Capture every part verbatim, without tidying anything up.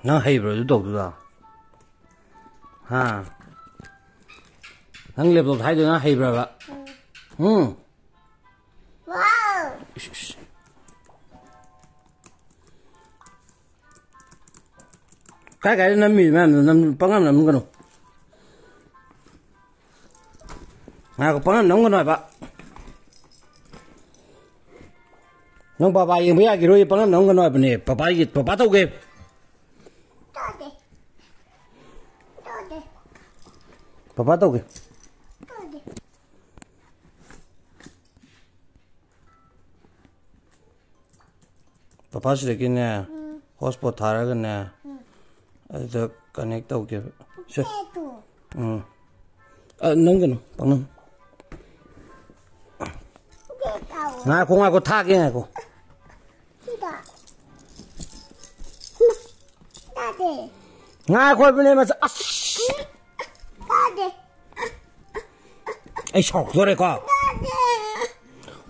ꯅꯪ ꯍꯩꯕ꯭ꯔꯣ ꯑꯗꯨ ꯇꯧꯗꯨꯗ? ꯍꯥ? ꯅꯪ ꯂꯦꯞꯇꯣꯞ ꯊꯥꯏꯗꯣ ꯅꯪ ꯍꯩꯕ꯭ꯔꯕ? ꯎꯝ꯫ ꯋꯥꯎ! ꯏꯁ, ꯏꯁ꯫ ꯀꯥꯏ ꯀꯥꯏꯗ ꯅꯝꯃꯤ ꯃꯌꯥꯝꯗꯣ ꯅꯝ-, ꯄꯪꯅꯝ ꯅꯝꯒꯅꯨ꯫ ꯉꯥꯏꯈꯣ, ꯄꯪꯅꯝ ꯅꯝꯒꯅꯨ ꯍꯥꯏꯕ꯫ ꯅꯪ ꯕꯕꯥ ꯌꯦꯡꯕ ꯌꯥꯈꯤꯔꯣꯏ, ꯄꯪꯅꯝ ꯅꯝꯒꯅꯨ ꯍꯥꯏꯕꯅꯦ꯫ ꯄꯄꯥꯒꯤ, ꯄꯄꯥ ꯇꯧꯒꯦ꯫ ꯇꯥꯗꯦ꯫ ꯇꯥꯗꯦ꯫ ꯄꯄꯥ ꯇꯧꯒꯦ꯫ ꯇꯥꯗꯦ꯫ ꯄꯄꯥ ꯁꯤꯗꯒꯤꯅꯦ, ꯎꯝ꯫ Hotspot ꯊꯥꯔꯒꯅꯦ, ꯎꯝ꯫ ꯑꯗꯨꯗ connect ꯇꯧꯒꯦꯕ꯫ ꯁꯦ꯫ ꯎꯝ꯫ ꯑ, ꯅꯝꯒꯅꯨ, ꯄꯪꯅꯝ꯫ ꯉꯥꯏꯈꯣ, ꯉꯥꯏꯈꯣ, ꯊꯥꯒꯦ, ꯉꯥꯏꯈꯣ꯫ ꯁꯤꯗ꯫ ꯇꯥꯗꯦ꯫ ꯉꯥꯏꯈꯣ ꯍꯥꯏꯕꯅꯦ, ꯃꯆꯥ꯫ ꯑꯁ! ꯇꯥꯗꯦ꯫ ꯑꯩ ꯁꯥꯎꯔꯛꯇꯣꯔꯦꯀꯣ꯫ ꯇꯥꯗꯦ꯫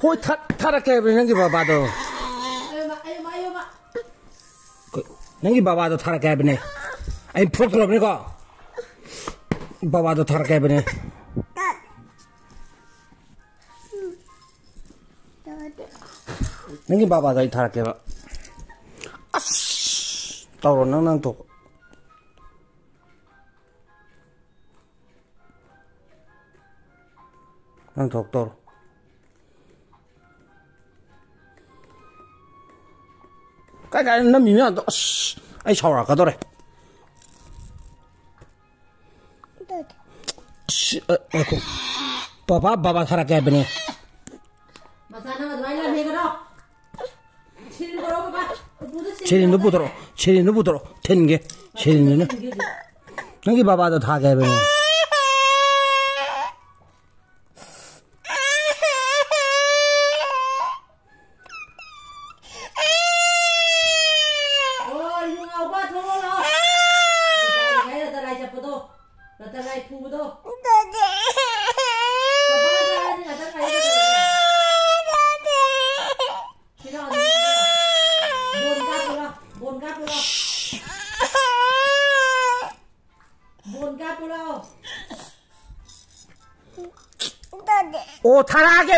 ꯍꯣꯏ, ꯊꯥ-, ꯊꯥꯔꯛꯀꯦ ꯍꯥꯏꯕꯅꯦ ꯅꯪꯒꯤ ꯕꯕꯥꯗꯣ꯫ ꯀ-, ꯅꯪꯒꯤ ꯕꯕꯥꯗꯣ ꯊꯥꯔꯛꯀꯦ ꯍꯥꯏꯕꯅꯦ꯫ ꯑꯩ ꯐꯨꯔꯛꯇꯣꯔꯕꯅꯤꯀꯣ꯫ ꯕꯕꯥꯗꯣ ꯊꯥꯔꯛꯀꯦ ꯍꯥꯏꯕꯅꯦ꯫ ꯇꯥꯗꯦ꯫ ꯅꯪꯒꯤ ꯕꯕꯥꯗꯣ ꯑꯩ ꯊꯥꯔꯛꯀꯦꯕ꯫ ꯑꯁ! ꯇꯧꯔꯣ, ꯅꯪ, ꯅꯪ ꯊꯣꯛ-, ꯅꯪ ꯊꯣꯛ ꯇꯧꯔꯣ꯫ ꯀꯥꯏ ꯀꯥꯏꯗ ꯅꯝꯃꯤ ꯃꯌꯥꯝꯗꯣ? ꯑꯁ! ꯑꯩ ꯁꯥꯎꯔꯛꯀꯗꯧꯔꯦ꯫ ꯁꯤ, ꯑ, ꯉꯥꯏꯈꯣ꯫ ꯄꯄꯥ, ꯕꯕꯥ ꯊꯥꯔꯛꯀꯦ ꯍꯥꯏꯕꯅꯦ꯫ ꯃꯆꯥ, ꯅꯪ ꯑꯗꯨꯃꯥꯏꯅ ꯂꯝ ꯍꯦꯟꯒꯅꯣ꯫ ꯁꯤꯔꯤꯟ ꯄꯨꯔꯛꯑꯣ, ꯄꯄꯥ꯫ ꯎꯄꯨꯗ ꯁꯤꯔꯤꯟ ꯁꯤꯔꯤꯟꯗꯣ ꯄꯨꯊꯣꯔꯛꯑꯣ, ꯁꯤꯔꯤꯟꯗꯣ ꯄꯨꯊꯣꯔꯛꯑꯣ, ꯊꯤꯟꯒꯦ꯫ ꯁꯤꯔꯤꯟꯗꯨꯅ꯫ ꯊꯤꯟꯒꯦ ꯍꯧꯖꯤꯛ꯫ ꯅꯪꯒꯤ ꯕꯕꯥꯗꯣ ꯊꯥꯒꯦ ꯍꯥꯏꯕꯅꯦ꯫ ꯑꯣ, ꯌꯨ ꯉꯥꯎꯕ, ꯊꯣꯛꯂꯛꯑꯣ ꯂꯥꯛꯑꯣ꯫ ꯉꯁꯥꯏ, ꯉꯁꯥꯏ ꯔꯇꯟ ꯂꯥꯏ ꯆꯠꯄꯗꯣ, ꯔꯇꯟ ꯂꯥꯏ ꯐꯨꯕꯗꯣ꯫ ꯄꯄꯥ ꯆꯠꯂꯅꯤ ꯉꯥꯛꯇꯪ ꯉꯥꯏꯌꯨ ꯀꯩꯗꯧꯔꯒꯦ? ꯁꯤꯗ ꯑꯃꯨꯛ ꯁꯤꯗ꯫ ꯕꯣꯟ ꯀꯥꯞꯄꯨꯔꯣ, ꯕꯣꯟ ꯀꯥꯞꯄꯨꯔꯣ꯫ ꯑꯣ, ꯊꯥꯔꯛꯑꯒꯦ꯫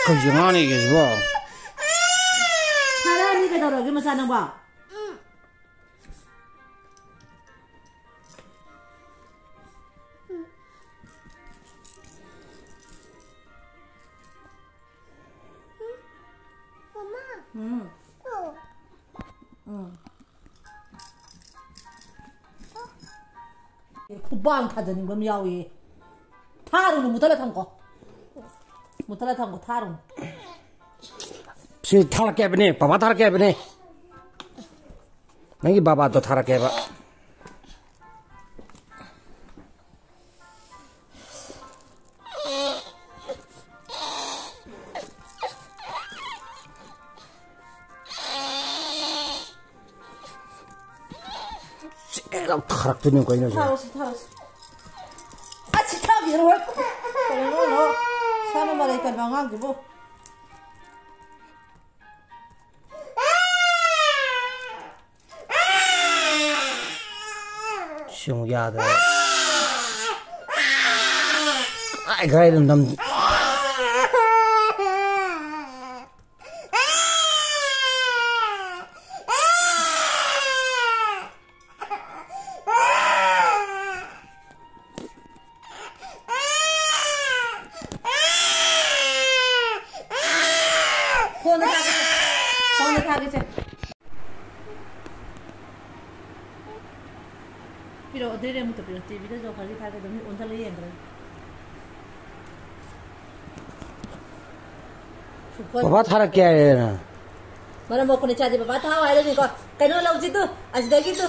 ꯀꯩꯁꯨ ꯉꯥꯡꯅꯤꯒꯦ ꯁꯤꯕꯣ? ꯊꯥꯔꯛꯑꯅꯤ ꯀꯩꯗꯧꯔꯒꯦ, ꯃꯆꯥ ꯅꯪꯕꯣ? ꯎꯝ꯫ ꯎꯝ꯫ ꯈꯨꯕꯥꯡ ꯊꯥꯖꯅꯤꯡꯕ ꯑꯃ ꯌꯥꯎꯏ꯫ ꯊꯥꯔꯨꯅꯨ, ꯃꯨꯊꯠꯂ ꯊꯝꯀꯣ꯫ ꯃꯨꯊꯠꯂ ꯊꯝꯀꯣ, ꯊꯥꯔꯨꯅꯨ꯫ ꯁꯤ ꯊꯥꯔꯛꯀꯦ ꯍꯥꯏꯕꯅꯦ, ꯄꯥꯄꯥ ꯊꯥꯔꯛꯀꯦ ꯍꯥꯏꯕꯅꯦ꯫ ꯅꯪꯒꯤ ꯕꯥꯕꯥꯗꯣ ꯊꯥꯔꯛꯀꯦ ꯍꯥꯏꯕ꯫ ꯆꯦꯛ ꯌꯥꯝ ꯊꯥꯔꯛꯇꯣꯏꯅꯦ ꯀꯩꯅꯣ ꯁꯤꯕꯣ? ꯊꯥꯔꯣꯁꯤ, ꯊꯥꯔꯣꯁꯤ꯫ ꯑꯁ, ꯊꯥꯕꯤꯔꯣꯏ꯫ ꯀꯩꯅꯣ, ꯀꯩꯅꯣ? ꯁꯥꯅ ꯃꯔꯩ ꯀꯟꯕ ꯑꯉꯥꯡꯁꯤꯕꯨ꯫ ꯁꯤ ꯑꯃꯨꯛ ꯌꯥꯗ꯭ꯔꯦ꯫ ꯒꯥꯏ, ꯒꯥꯏ ꯑꯗꯨꯝ ꯅꯝ-, ꯐꯣꯟꯗ ꯊꯥꯒꯦ꯫ ꯐꯣꯟꯗ ꯊꯥꯒꯦꯁꯦ꯫ ꯄꯤꯔꯛꯑꯣ, ꯑꯗꯨꯏ ꯔꯦꯃꯨꯛꯇ ꯄꯤꯔꯛꯑꯣ꯫ ꯇꯤꯚꯤꯗ ꯖꯣꯀꯔꯒꯤ ꯊꯥꯒꯦ, ꯑꯗꯨꯝ ꯃꯤ ꯑꯣꯟꯁꯤꯜꯂ ꯌꯦꯡꯈ꯭ꯔꯦ꯫ ꯕꯕꯥ ꯊꯥꯔꯛꯀꯦ ꯍꯥꯏꯔꯦꯅ꯫ ꯃꯔꯝ ꯃꯣꯛꯄꯅꯤ ꯆꯥꯗꯦ, ꯕꯕꯥ ꯊꯥꯎ ꯍꯥꯏꯔꯅꯤꯀꯣ꯫ ꯀꯩꯅꯣ ꯂꯧꯁꯤ ꯇꯨ, ꯑꯁꯤꯗꯒꯤ ꯇꯨ꯫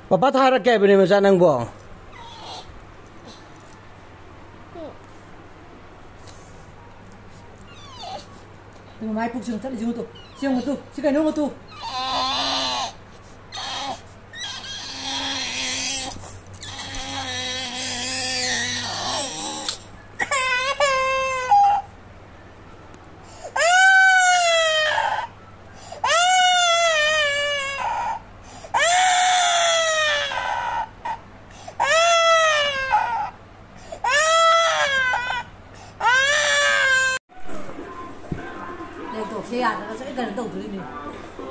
ꯄꯄꯥ ꯊꯥꯔꯛꯀꯦ ꯍꯥꯏꯕꯅꯦ ꯃꯆꯥ ꯅꯪꯕꯣ꯫ ꯇꯨ, ꯃꯃꯥꯏ ꯄꯨꯛ ꯁꯤ ꯆꯠꯂꯤꯁꯤ ꯌꯦꯡꯉꯨ ꯇꯨ꯫ ꯁꯤ ꯌꯦꯡꯉꯨ ꯇꯨ꯫ ꯁꯤ ꯀꯩꯅꯣ ꯌꯦꯡꯉꯨ ꯇꯨ꯫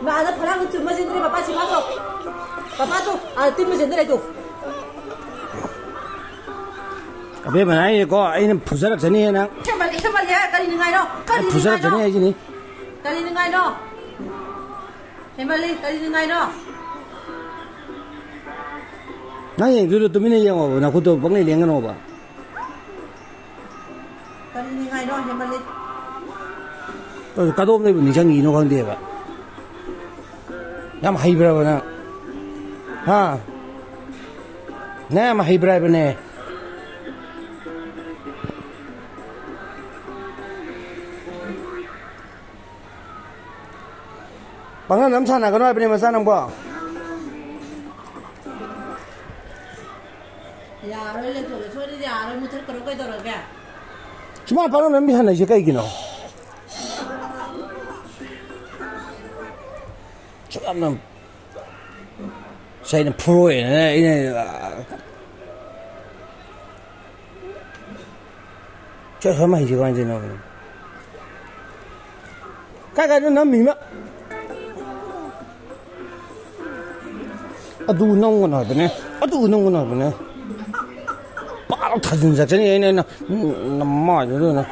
ꯃꯥꯗ ꯐꯂꯥꯡ ꯆꯨꯝꯕꯁꯤꯡꯗꯨꯅꯦ ꯄꯄꯥ ꯁꯤ ꯐꯥꯗꯣ꯫ ꯄꯄꯥꯗꯣ, ꯑꯥ, ꯇꯤꯟꯕꯁꯤꯡꯗꯨꯅꯦ ꯑꯗꯣ꯫ ꯑꯕꯦꯝꯃꯅ ꯍꯥꯏꯅꯤꯀꯣ, ꯑꯩꯅ ꯐꯨꯖꯔꯛꯆꯅꯤ ꯅꯪ꯫ ꯍꯦꯟꯃꯜꯂꯤ, ꯍꯦꯟꯃꯜꯂꯤ ꯍꯥꯏ, ꯀꯔꯤ ꯅꯤꯡꯉꯥꯏꯅꯣ? ꯀꯔꯤ ꯑꯩ ꯐꯨꯖꯔꯛꯆꯅꯤ ꯅꯤꯡꯉꯥꯏꯅꯣ? ꯍꯥꯏꯁꯤꯅꯤ꯫ ꯀꯔꯤ ꯅꯤꯡꯉꯥꯏꯅꯣ? ꯍꯦꯟꯃꯜꯂꯤ, ꯀꯔꯤ ꯅꯤꯡꯉꯥꯏꯅꯣ? ꯅꯪ ꯌꯦꯡꯗꯣꯏꯗꯣ ꯇꯨꯃꯤꯟꯅ ꯌꯦꯡꯉꯣꯕ, ꯅꯈꯨꯠꯇꯣ ꯄꯪꯂꯦꯡ ꯂꯦꯡꯒꯅꯣꯕ꯫ ꯀꯔꯤ ꯅꯤꯡꯉꯥꯏꯅꯣ? ꯍꯦꯟꯃꯜꯂꯤ꯫ ꯑꯗꯨ ꯀꯗꯣꯝꯗꯩꯕꯨ ꯅꯤꯡꯁꯤꯡꯉꯤꯅꯣ ꯈꯪꯗꯦꯕ꯫ ꯌꯥꯝ ꯍꯩꯕ꯭ꯔꯕ ꯅꯪ? ꯍꯥ? ꯅꯪ ꯌꯥꯝ ꯍꯩꯕ꯭ꯔꯥ ꯍꯥꯏꯕꯅꯦ? ꯄꯥꯡꯒꯜ ꯑꯃ ꯁꯥꯟꯅꯒꯅꯨ ꯍꯥꯏꯕꯅꯦ, ꯃꯆꯥ ꯅꯪꯕꯣ꯫ ꯌꯥꯔꯣꯏ, ꯂꯦꯞꯊꯣꯛꯑꯦ꯫ ꯁꯣꯏꯗꯅ ꯌꯥꯔꯣꯏ, ꯃꯨꯊꯠꯈ꯭ꯔꯣ, ꯀꯩꯗꯧꯔꯒꯦ? ꯁꯨꯃꯥꯏꯅ ꯄꯥꯡꯒꯜ ꯑꯃ ꯁꯥꯟꯅꯩꯁꯦ ꯀꯩꯒꯤꯅꯣ? ꯁꯨꯛ ꯌꯥꯝꯅ ꯁꯤ ꯑꯩꯅ ꯐꯨꯔꯣꯏꯅ ꯑꯩꯅ ꯆꯠꯈ꯭ꯔ ꯃꯍꯩꯁꯦ ꯀꯃꯥꯏꯅ ꯇꯧꯔꯤꯅꯣ? ꯀꯥꯏ ꯀꯥꯏꯗ ꯅꯝꯃꯤꯃ? ꯑꯗꯨ ꯅꯝꯒꯅꯨ ꯍꯥꯏꯕꯅꯦ, ꯑꯗꯨ ꯅꯝꯒꯅꯨ ꯍꯥꯏꯕꯅꯦ꯫ ꯄꯥꯛ ꯊꯥꯖꯤꯟ ꯆꯠꯆꯅꯤ ꯑꯩꯅ, ꯑꯩꯅ ꯅꯃꯥꯏꯗꯨꯗ꯫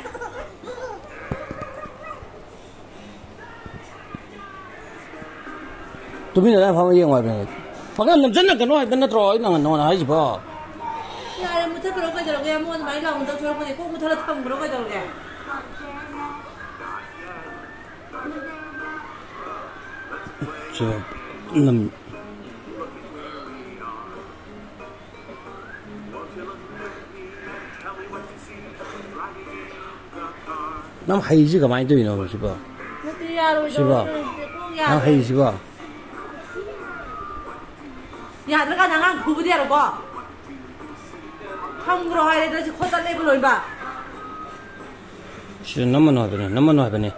ꯇꯨꯃꯤꯟꯅ ꯑꯗꯥꯏ ꯐꯝꯃ ꯌꯦꯡꯉꯣ ꯍꯥꯏꯕꯅꯦ꯫ ꯄꯪꯅꯝ ꯅꯝꯖꯟꯅꯒꯅꯣ ꯍꯥꯏꯕ ꯅꯠꯇ꯭ꯔꯣ ꯑꯩꯅ ꯅꯉꯣꯟꯗ ꯍꯥꯏꯁꯤꯕꯣ? ꯌꯥꯔꯦ, ꯃꯨꯊꯠꯈ꯭ꯔꯣ ꯀꯩꯗꯧꯔꯒꯦ? ꯑꯃꯨꯛ ꯑꯗꯨꯃꯥꯏꯅ ꯂꯥꯎꯅ ꯇꯧꯊꯣꯔꯛꯄꯅꯦ꯫ ꯀꯣꯛ ꯃꯨꯊꯠꯂ ꯊꯝꯈ꯭ꯔꯣ ꯀꯩꯗꯧꯔꯒꯦ? ꯁꯦ, ꯅꯝ-, ꯅꯪ ꯍꯩꯁꯤ ꯀꯃꯥꯏꯅ ꯇꯧꯔꯤꯅꯣ ꯁꯤꯕꯣ? ꯅꯠꯇꯦ, ꯌꯥꯔꯣꯏꯗꯧꯔꯦ, ꯁꯤꯕꯣ? ꯅꯪ ꯌꯥꯔꯣꯏ꯫ ꯍꯩꯁꯤꯕꯣ? ꯌꯥꯗ꯭ꯔꯀꯥꯟꯗ ꯑꯉꯥꯡ ꯐꯨꯕꯗꯤ ꯌꯥꯔꯣꯏꯀꯣ? ꯊꯝꯈ꯭ꯔꯣ ꯍꯥꯏꯔꯦ, ꯅꯪꯁꯦ ꯈꯣꯠꯇꯠꯂꯦꯕ ꯂꯣꯏꯕ꯫ ꯁꯤꯗ ꯅꯝꯃꯅꯨ ꯍꯥꯏꯕꯅꯦ, ꯅꯝꯃꯅꯨ ꯍꯥꯏꯕꯅꯦ꯫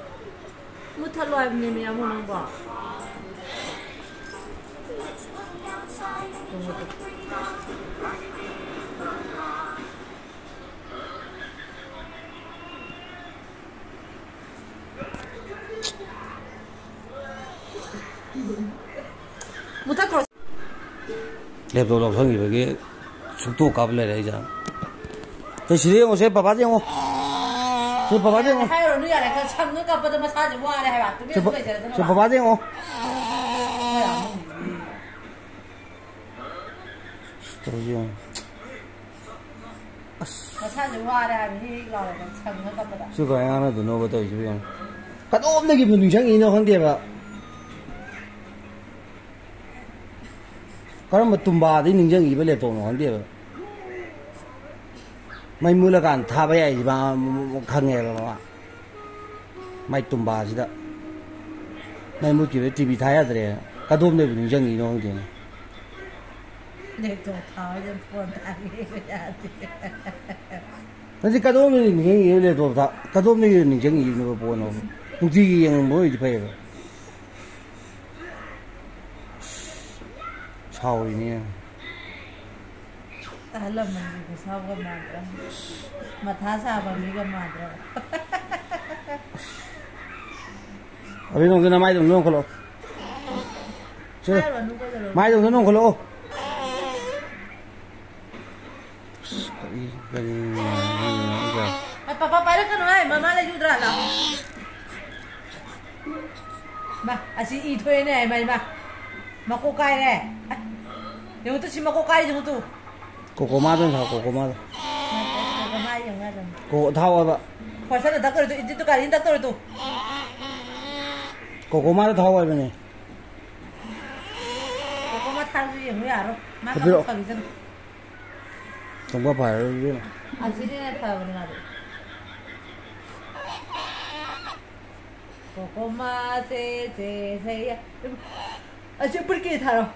ꯃꯨꯊꯠꯂꯣ ꯍꯥꯏꯕꯅꯦꯃꯤ ꯑꯃꯨꯛ ꯅꯪꯕꯣ꯫ ꯃꯨꯊꯠꯈ꯭ꯔꯣ꯫ ꯂꯦꯞꯇꯣꯞ ꯂꯧꯁꯟꯈꯤꯕꯒꯤ ꯁꯨꯛꯇꯣꯛ ꯀꯥꯞ ꯂꯩꯔꯦ ꯑꯩꯁꯦ꯫ ꯁꯤ ꯁꯤꯗ ꯌꯦꯡꯉꯣ, ꯁꯦ ꯕꯕꯥꯗ ꯌꯦꯡꯉꯣ꯫ ꯁꯦ ꯕꯕꯥꯗ ꯌꯦꯡꯉꯣ꯫ ꯍꯥꯏꯔꯨꯔꯅꯨ ꯌꯥꯔꯦ, ꯈꯔ ꯁꯪꯉ ꯀꯞꯄꯗ ꯃꯁꯥꯁꯦ ꯋꯥꯔꯦ ꯍꯥꯏꯕ꯫ ꯁꯦ ꯇꯨꯃꯤꯟꯅ ꯕ-, ꯂꯩꯖꯔꯗꯅꯕ꯫ ꯁꯦ ꯕꯕꯥꯗ ꯌꯦꯡꯉꯣ꯫ ꯇꯧꯔꯤꯁꯦ ꯌꯦꯡꯉꯣ꯫ ꯑꯁ꯫ ꯃꯁꯥꯁꯦ ꯋꯥꯔꯦ ꯍꯥꯏꯕ, ꯍꯤꯛ ꯍꯤꯛ ꯂꯥꯎꯔꯦ, ꯁꯪꯉ ꯀꯞꯄꯗ꯫ ꯁꯤ ꯀꯃꯥꯏꯅ ꯉꯥꯡꯅꯗꯣꯏꯅꯣꯕ ꯇꯧꯔꯤꯁꯤꯕꯨ ꯌꯦꯡꯉꯣ꯫ ꯀꯗꯣꯝꯗꯒꯤꯕꯨ ꯅꯤꯡꯁꯤꯡꯉꯤꯅꯣ ꯈꯪꯗꯦꯕ꯫ ꯀꯔꯝꯕ ꯇꯨꯝꯕꯥꯗꯒꯤ ꯅꯤꯡꯁꯤꯡꯉꯤꯕ ꯂꯦꯞꯇꯣꯞꯅꯣ ꯈꯪꯗꯦꯕ꯫ ꯃꯩ ꯃꯨꯠꯂꯀꯥꯟꯗ ꯊꯥꯕ ꯌꯥꯏꯁꯤ ꯃꯥ ꯈꯪꯉꯦꯕ ꯃꯥ꯫ ꯃꯥꯏ ꯇꯨꯝꯕꯥꯁꯤꯗ ꯃꯩ ꯃꯨꯠꯈꯤꯕꯗ ꯇꯤ ꯚꯤ ꯊꯥ ꯌꯥꯗ꯭ꯔꯦ꯫ ꯀꯗꯣꯝꯗꯩꯕꯨ ꯅꯤꯡꯁꯤꯡꯉꯤꯅꯣ ꯈꯪꯗꯦꯅꯦ꯫ ꯂꯦꯞꯇꯣꯞ ꯊꯥꯕꯗ ꯐꯣꯟ ꯊꯥꯒꯦ ꯌꯥꯗꯦ꯫ ꯅꯠꯇꯦ, ꯀꯗꯣꯝꯗꯒꯤ ꯅꯤꯡꯁꯤꯡꯉꯤꯅꯣ ꯂꯦꯞꯇꯣꯞ ꯊꯥ-, ꯀꯗꯣꯝꯗꯒꯤ ꯅꯤꯡꯁꯤꯡꯉꯤꯅꯣꯕ ꯐꯣꯟ ꯑꯃꯨꯛ? ꯅꯨꯡꯇꯤꯒꯤ ꯌꯦꯡꯉꯝꯕ ꯑꯣꯏꯗꯤ ꯐꯩꯌꯦꯕ꯫ ꯁꯥꯎꯔꯤꯅꯦ꯫ ꯑꯍꯜ ꯂꯃꯟꯒꯤ ꯈꯨꯁꯥꯎꯒ ꯃꯥꯟꯗ꯭ꯔꯣ? ꯃꯊꯥ ꯁꯥꯕ ꯃꯤꯒ ꯃꯥꯟꯗ꯭ꯔꯣ? ꯑꯕꯦꯝꯃꯒꯤ ꯅꯃꯥꯏꯗꯣ ꯑꯝꯇ ꯅꯣꯡꯈꯠꯂꯣ꯫ ꯁꯦ꯫ ꯍꯥꯏꯔꯨꯔꯅꯨ ꯀꯩꯗꯧꯔꯒꯦ? ꯃꯥꯏꯗꯣ ꯑꯝꯇ ꯅꯣꯡꯈꯠꯂꯣ꯫ ꯑꯁ, ꯀꯔꯤ, ꯀꯔꯤ ꯉꯥꯡꯉꯤꯅꯣ? ꯑ, ꯄꯥꯄꯥ ꯄꯥꯏꯔꯛꯀꯅꯨ ꯍꯥꯏ, ꯃꯃꯥ ꯂꯩꯖꯨꯗ꯭ꯔꯥ? ꯂꯥꯎ꯫ ꯃꯥ, ꯑꯁꯤ ꯏ ꯊꯣꯛꯑꯦꯅꯦ, ꯃꯥ, ꯏꯃꯥ꯫ ꯃꯀꯣꯛ ꯀꯥꯏꯔꯦ꯫ ꯑ, ꯌꯦꯡꯉꯨ ꯇꯨ, ꯁꯤ ꯃꯀꯣꯛ ꯀꯥꯏꯔꯤꯁꯦ ꯌꯦꯡꯉꯨ ꯇꯨ꯫ ꯀꯣꯀꯣꯃꯥꯗ ꯑꯣꯏꯅ ꯊꯥꯎ, ꯀꯣꯀꯣꯃꯥꯗ꯫ ꯀꯣꯀꯣꯃꯥ ꯌꯦꯡꯉꯨ ꯌꯥꯗꯕꯅꯤ꯫ ꯀꯣ-, ꯊꯥꯎ ꯍꯥꯏꯕ꯫ ꯐꯣꯔꯁꯟꯅ ꯗꯛ ꯇꯧꯔꯦ ꯇꯨ, ꯏꯟꯖꯤꯟꯗꯨ ꯒꯥꯔꯤꯅ ꯗꯛ ꯇꯧꯔꯦ ꯇꯨ꯫ ꯀꯣꯀꯣꯃꯥꯗ ꯊꯥꯎ ꯍꯥꯏꯕꯅꯦ꯫ ꯀꯣꯀꯣꯃꯥ ꯊꯥꯔꯁꯨ ꯌꯦꯡꯉꯨ ꯌꯥꯔꯣꯏ꯫ ꯃꯥ ꯍꯥꯞꯄꯤꯔꯛꯑꯣ꯫ ꯀꯞꯄ ꯐꯈꯤꯁꯅꯨ꯫ ꯇꯣꯡꯕ ꯐꯔꯔꯣꯏ ꯏꯕꯦꯝꯃ꯫ ꯑꯁꯤꯅ ꯍꯦꯟꯅ ꯐꯕꯅꯦ ꯃꯥꯗꯤ꯫ ꯀꯣꯀꯣꯃꯥ ꯁꯦ ꯁꯦ ꯁꯦ ꯌꯥ-, ꯑꯁꯤ ꯄꯨꯔꯀꯦ ꯊꯥꯔꯣ꯫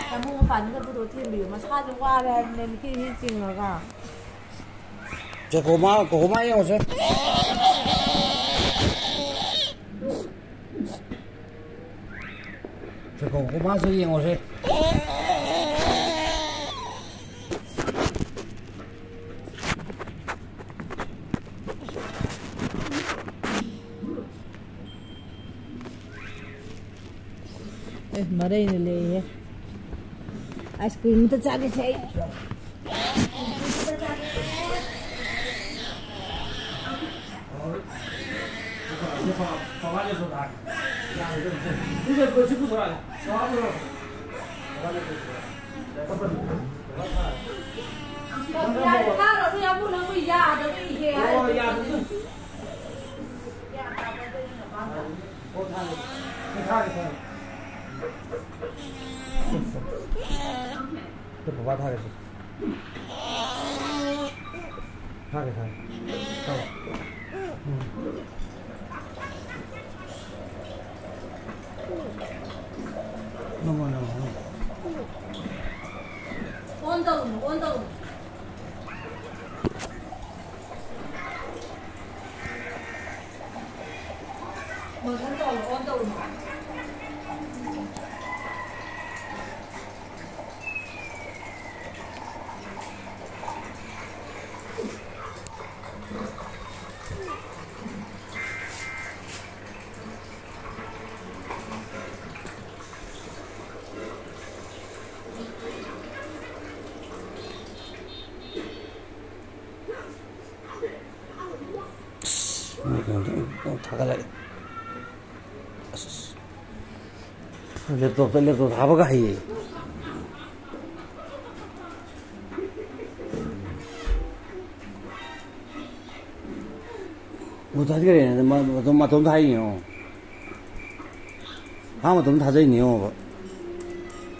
ꯇꯥꯃꯣ ꯃꯄꯥꯟꯗ ꯄꯨꯊꯣꯛ ꯊꯦꯝꯕꯤꯌꯨ, ꯃꯁꯥꯁꯨ ꯋꯥꯔꯦ ꯍꯥꯏꯕꯅꯦ, ꯍꯤ ꯍꯤ ꯆꯤꯡꯉꯒ꯫ ꯁꯦ, ꯀꯣꯀꯣꯃꯥ, ꯀꯣꯀꯣꯃꯥ ꯌꯦꯡꯉꯨꯁꯦ꯫ ꯁꯦ, ꯀꯣꯀꯣꯃꯥꯁꯨ ꯌꯦꯡꯉꯨꯁꯦ꯫ ꯑꯦ, ꯃꯔꯩꯅ ꯂꯩꯌꯦ꯫ ꯑꯥꯏꯁ ꯀ꯭ꯔꯤꯝ ꯑꯝꯇ ꯆꯥꯒꯦꯁꯦ ꯑꯩ꯫ ꯕꯕꯥ ꯊꯥꯒꯦ ꯁꯦ꯫ ꯊꯥꯒꯦ, ꯊꯥꯒꯦ꯫ ꯊꯥꯒꯦ꯫ ꯎꯝ꯫ ꯅꯣꯡꯃ, ꯅꯣꯡꯃ, ꯅꯣꯡꯃ꯫ ꯑꯣꯟ ꯇꯧꯔꯨꯅꯨ, ꯑꯣꯟ ꯇꯧꯔꯨꯅꯨ꯫ ꯃꯣꯁꯟ ꯇꯧꯔꯨꯅꯨ, ꯑꯣꯟ ꯇꯧꯔꯨꯅꯨ꯫ ꯊꯥꯒꯠꯂꯛꯑꯦ꯫ ꯑꯁ, ꯂꯦꯞꯇꯣꯞꯇ, ꯂꯦꯞꯇꯣꯞꯇ ꯍꯥꯞꯄꯒ ꯍꯩꯌꯦ꯫ ꯃꯨꯊꯠꯈ꯭ꯔꯦꯅꯦ, ꯃ-, ꯃꯇꯣꯝ, ꯃꯇꯣꯝꯇ ꯍꯥꯏꯅꯦ ꯌꯦꯡꯉꯣ꯫ ꯍꯥ, ꯃꯇꯣꯝꯇ ꯊꯥꯖꯩꯅꯦ ꯌꯦꯡꯉꯣꯕ꯫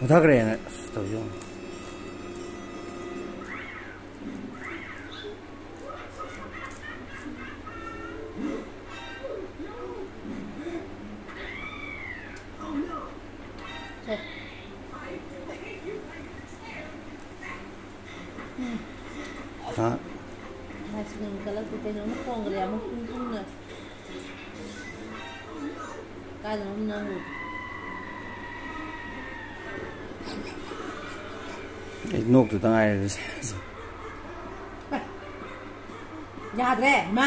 ꯃꯨꯊꯠꯈ꯭ꯔꯦꯅ꯫ ꯑꯁ, ꯇꯧꯔꯤꯁꯦ ꯌꯦꯡꯉꯣ꯫ ꯁꯦ꯫ ꯎꯝ꯫ ꯍꯥ? ꯃꯥꯏ ꯑꯃꯨꯛ ꯈꯣꯡꯈ꯭ꯔꯦ, ꯑꯃꯨꯛ ꯄꯨꯡ ꯄꯨꯡꯅ ꯀꯥꯏꯗꯅꯣꯝ ꯅꯝꯃꯨ꯫ ꯑꯩ ꯅꯣꯛꯇꯨꯗ ꯉꯥꯏꯔꯦ꯫ ꯌꯥꯗ꯭ꯔꯦ, ꯏꯃꯥ꯫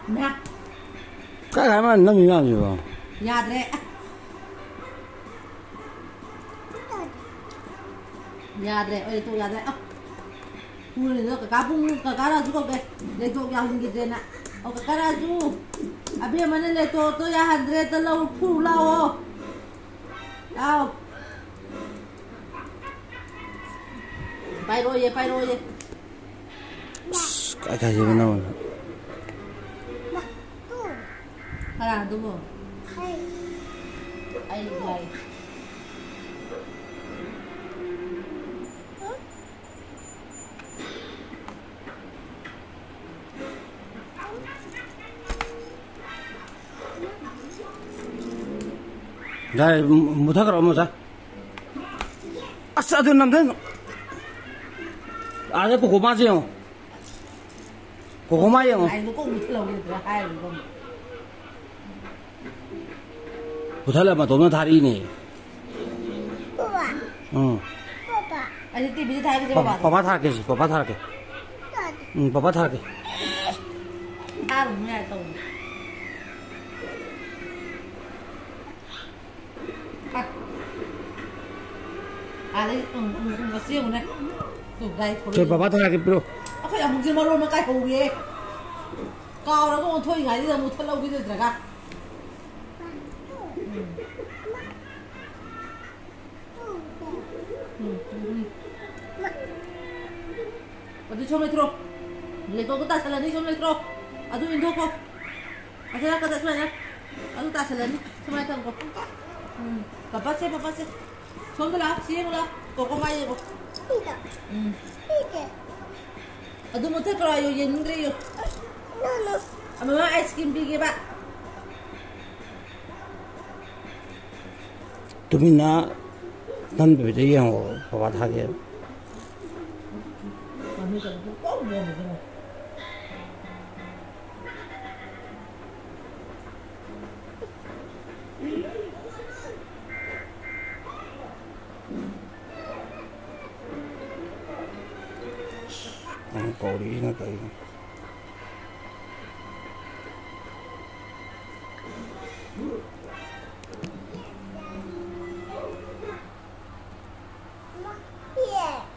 ꯏꯃꯥ꯫ ꯀꯥꯏ ꯀꯥꯏ ꯃꯥ ꯅꯝꯃꯤ ꯃꯌꯥꯝꯁꯤꯕꯣ? ꯌꯥꯗ꯭ꯔꯦ꯫ ꯌꯥꯗ꯭ꯔꯦ, ꯑꯩ ꯇꯣꯛ ꯌꯥꯗ꯭ꯔꯦ꯫ ꯑ꯫ ꯄꯨꯔꯤꯗꯣ ꯀꯀꯥ ꯄꯨꯡ, ꯀꯀꯥ ꯔꯥꯖꯨ ꯀꯧꯒꯦ꯫ ꯂꯦꯇꯣꯛ ꯌꯥꯍꯟꯈꯤꯗ꯭ꯔꯦꯅ꯫ ꯑꯣ, ꯀꯀꯥ ꯔꯥꯖꯨ, ꯑꯕꯦꯝꯃꯅ ꯂꯦꯇꯣꯛꯇꯣ ꯌꯥꯍꯟꯗ꯭ꯔꯦ, ꯑꯗ ꯂꯧ, ꯐꯨꯔꯨ ꯂꯥꯛꯑꯣ꯫ ꯂꯥꯛꯑꯣ꯫ ꯄꯥꯏꯔꯛꯑꯣꯌꯦ, ꯄꯥꯏꯔꯛꯑꯣꯌꯦ꯫ ꯑꯁ, ꯀꯥꯏ ꯀꯥꯏ ꯆꯠꯈꯤꯅꯣ? ꯀꯅꯥꯗꯨꯕꯨ? ꯑꯩ ꯂꯥꯏ꯫ ꯌꯥꯔꯦ, ꯃꯨ-, ꯃꯨꯊꯠꯈ꯭ꯔꯣ, ꯃꯨꯊꯠ꯫ ꯑꯁ, ꯑꯗꯨ ꯅꯝꯊꯟ-, ꯑꯥꯗ ꯀꯣꯀꯣꯃꯥꯁꯦ ꯌꯦꯡꯉꯣ꯫ ꯀꯣꯀꯣꯃꯥ ꯌꯦꯡꯉꯣ꯫ ꯂꯥꯏꯟꯗꯣ ꯀꯣꯛ ꯃꯨꯊꯠꯍꯧꯒꯦꯗ꯭ꯔꯥ ꯍꯥꯏꯔꯤꯕ ꯑꯃꯨꯛ꯫ ꯃꯨꯊꯠꯂ ꯃꯇꯣꯝꯇ ꯊꯥꯔꯛꯏꯅꯦ꯫ ꯄꯥꯄꯥ꯫ ꯎꯝ꯫ ꯄꯥꯄꯥ꯫ ꯑꯩꯗꯤ ꯇꯤꯚꯤꯗ ꯊꯥꯒꯦꯁꯦ ꯄꯥꯄꯥ, ꯕꯕꯥꯗ꯫ ꯄꯥꯄꯥ ꯊꯥꯔꯛꯀꯦ ꯁꯤ, ꯄꯥꯄꯥ ꯊꯥꯔꯛꯀꯦ꯫ ꯌꯥꯗꯦ꯫ ꯎꯝ, ꯄꯥꯄꯥ ꯊꯥꯔꯛꯀꯦ꯫ ꯊꯥꯔꯨꯅꯨ ꯌꯥꯔꯦ ꯇꯧꯅꯨ꯫ ꯑꯥꯗꯩ, ꯎꯝ, ꯎꯝ, ꯎꯝ, ꯑꯁꯤ ꯌꯦꯡꯉꯨꯅꯦ꯫ ꯇꯨ, ꯒꯥꯔꯤ ꯁꯦ, ꯊꯧꯔꯛꯏ꯫ ꯕꯕꯥ ꯊꯥꯔꯛꯀꯦ, ꯄꯤꯔꯛꯑꯣ꯫ ꯑꯩꯈꯣꯏ ꯑꯃꯨꯛꯁꯦ ꯃꯔꯣꯟ ꯑꯃ ꯀꯥꯏꯍꯧꯔꯦ꯫ ꯀꯥꯎꯔꯒ ꯑꯣꯟꯊꯣꯛꯏꯉꯥꯏꯁꯤꯗ ꯃꯨꯊꯠꯍꯧꯈꯤꯗꯣꯏꯗ꯭ꯔꯒ꯫ ꯎꯝ꯫ ꯎꯝ, ꯎꯝ, ꯎꯝ꯫ ꯑꯗꯨ ꯁꯣꯝ ꯂꯩꯊꯣꯔꯛꯑꯣ꯫ ꯂꯦꯇꯣꯛꯇꯣ ꯇꯥꯁꯜꯂꯅꯤ, ꯁꯣꯝ ꯂꯩꯊꯣꯔꯛꯑꯣ꯫ ꯑꯗꯨ ꯏꯟꯊꯣꯛꯈꯣ꯫ ꯑꯁꯤ ꯅꯥꯀꯟꯗ ꯁꯨꯃꯥꯏꯅ꯫ ꯑꯗꯨ ꯇꯥꯁꯜꯂꯅꯤ꯫ ꯁꯨꯃꯥꯏꯅ ꯊꯝꯈꯣ꯫ ꯎꯝ꯫ ꯄꯄꯥꯁꯦ, ꯄꯄꯥꯁꯦ꯫ ꯁꯣꯝꯗ ꯂꯥꯛꯑꯣ꯫ ꯁꯤ ꯌꯦꯡꯉꯨ ꯂꯥꯛꯑꯣ꯫ ꯀꯣꯀꯣ ꯃꯥꯏ ꯌꯦꯡꯉꯣ꯫ ꯎꯝ꯫ ꯑꯗꯨ ꯃꯨꯊꯠꯈ꯭ꯔꯣ ꯍꯥꯏꯌꯣ, ꯌꯦꯡꯅꯤꯡꯗ꯭ꯔꯦ ꯌꯣ꯫ ꯅꯣ, ꯅꯣ꯫ ꯑꯃꯃ ꯑꯥꯏꯁ ꯀ꯭ꯔꯤꯝ ꯄꯤꯒꯦꯕ꯫ ꯇꯨꯃꯤꯟꯅ ꯅꯝꯗꯕꯤꯗ ꯌꯦꯡꯉꯣ, ꯄꯄꯥ ꯊꯥꯒꯦ꯫ ꯃꯃꯤꯠꯀꯗꯣ ꯄꯨꯡꯄꯣꯝ ꯄꯣꯝꯃꯤꯗꯨꯅ꯫ ꯀꯧꯔꯤꯁꯤꯅ ꯀꯩꯅꯣ?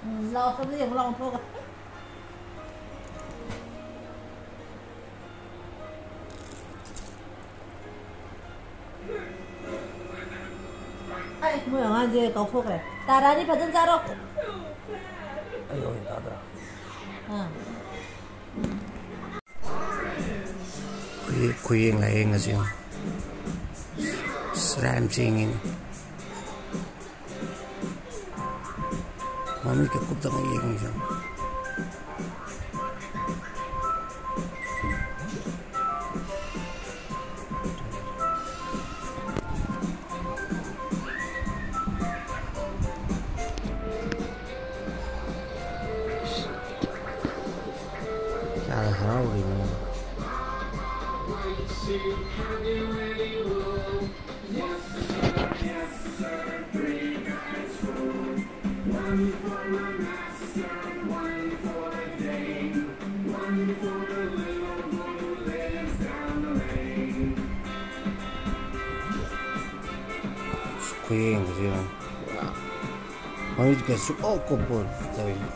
ꯎꯝ, ꯂꯥꯎ, ꯁꯣꯝꯗ ꯌꯦꯡꯉꯨ ꯂꯥꯎ, ꯑꯣꯟꯊꯣꯛꯑꯒ꯫ ꯑꯩ, ꯃꯣꯏ ꯑꯉꯥꯡꯁꯦ ꯀꯥꯎꯊꯣꯛꯈ꯭ꯔꯦ꯫ ꯇꯥꯔꯥꯅꯤ, ꯐꯖꯅ ꯆꯥꯔꯣ꯫ ꯑꯩ ꯑꯣꯏꯅ ꯇꯥꯗ꯭ꯔꯥ? ꯑꯥ꯫ ꯈꯨꯌꯦ-, ꯈꯨꯌꯦꯡ ꯂꯥꯌꯦꯡ ꯑꯁꯤ ꯁ꯭ꯔꯥꯏꯝ ꯆꯦꯡꯉꯤꯅꯤ꯫ ꯃꯃꯤꯠꯀ ꯀꯨꯞꯇꯅ ꯌꯦꯡꯉꯤꯁꯦ꯫ ꯀꯌꯥꯗ ꯍꯔꯥꯎꯔꯤꯅꯣ꯫ ꯈꯨꯌꯦꯡꯁꯦ ꯌꯦꯡꯉꯣ꯫ ꯃꯃꯤꯠꯀ ꯁꯨꯛꯀꯨꯞ ꯀꯨꯞꯄꯣꯏ ꯇꯧꯔꯤꯁꯦ꯫